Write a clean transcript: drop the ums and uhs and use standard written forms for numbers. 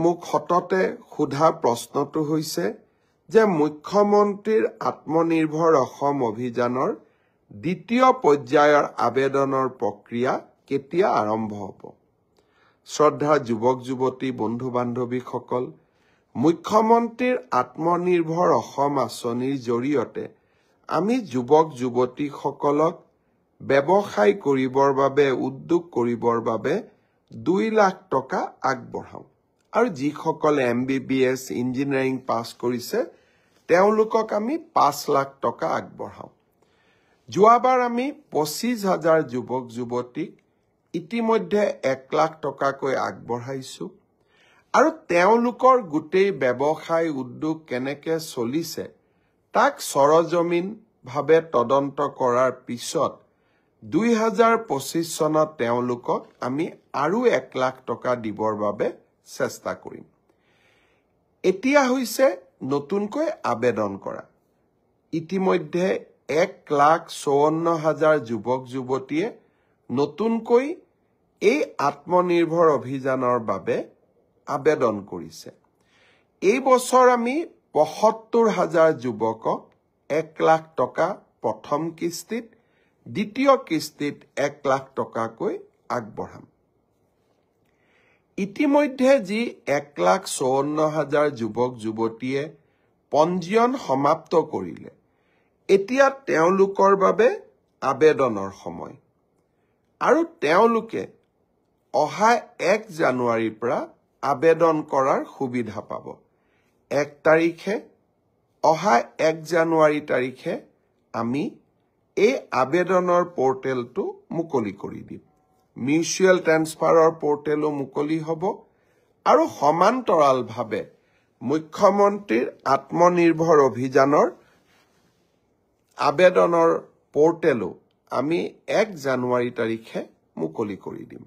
মোক সততে সোধা প্ৰশ্নটো হৈছে যে মুখ্যমন্ত্ৰীৰ আত্মনিৰ্ভৰ অসম অভিযানৰ দ্বিতীয় পৰ্যায়ৰ আবেদনৰ প্ৰক্ৰিয়া কেতিয়া আৰম্ভ হ'ব। শ্ৰদ্ধা যুৱক যুৱতী, বন্ধু বান্ধৱীসকল, মুখ্যমন্ত্ৰীৰ আত্মনিৰ্ভৰ অসম আঁচনিৰ জৰিয়তে আমি যুৱক যুৱতীসকলক ব্যৱসায় কৰিবৰ বাবে, উদ্যোগ কৰিবৰ বাবে 2 লাখ টকা আগবঢ়াওঁ আৰু যিসকলে MBBS, engineering পাছ কৰিছে তেওঁলোকক আমি 5 লাখ টকা আগবঢ়াওঁ। যোৱাবাৰ আমি 25 হাজাৰ যুৱক যুৱতীক ইতিমধ্যে 1 লাখ টকাকৈ আগবঢ়াইছোঁ আৰু তেওঁলোকৰ গোটেই ব্যৱসায় উদ্যোগ কেনেকৈ চলিছে তাক সৰজমিনভাৱে তদন্ত কৰাৰ পিছত 2025 চনত তেওঁলোকক আমি আৰু 1 লাখ টকা দিবৰ বাবে চেষ্টা কৰিম। এতিয়া হৈছে নতুনকৈ আবেদন কৰা। ইতিমধ্যে 1,54,000 যুৱক যুৱতীয়ে নতুনকৈ এই আত্মনিৰ্ভৰ অভিযানৰ বাবে আবেদন কৰিছে। এই বছৰ আমি 75 হাজাৰ যুৱকক 1 লাখ টকা প্ৰথম কিস্তিত, দ্বিতীয় কিস্তিত 1 লাখ টকাকৈ আগবঢ়াম। ইতিমধ্যে যি 1,54,000 যুৱক যুৱতীয়ে পঞ্জীয়ন সমাপ্ত কৰিলে, এতিয়া তেওঁলোকৰ বাবে আবেদনৰ সময় আৰু তেওঁলোকে অহা 1 জানুৱাৰীৰ পৰা আবেদন কৰাৰ সুবিধা পাব। 1 তাৰিখে, অহা 1 জানুৱাৰী তাৰিখে আমি এই আবেদনৰ পৰ্টেলটো মুকলি কৰি দিম। মিউচুৱেল ট্ৰেন্সফাৰৰ পৰ্টেলো মুকলি হ'ব আৰু সমান্তৰালভাৱে মুখ্যমন্ত্ৰীৰ আত্মনিৰ্ভৰ অভিযানৰ আবেদনৰ পৰ্টেলো আমি 1 জানুৱাৰী তাৰিখে মুকলি কৰি দিম।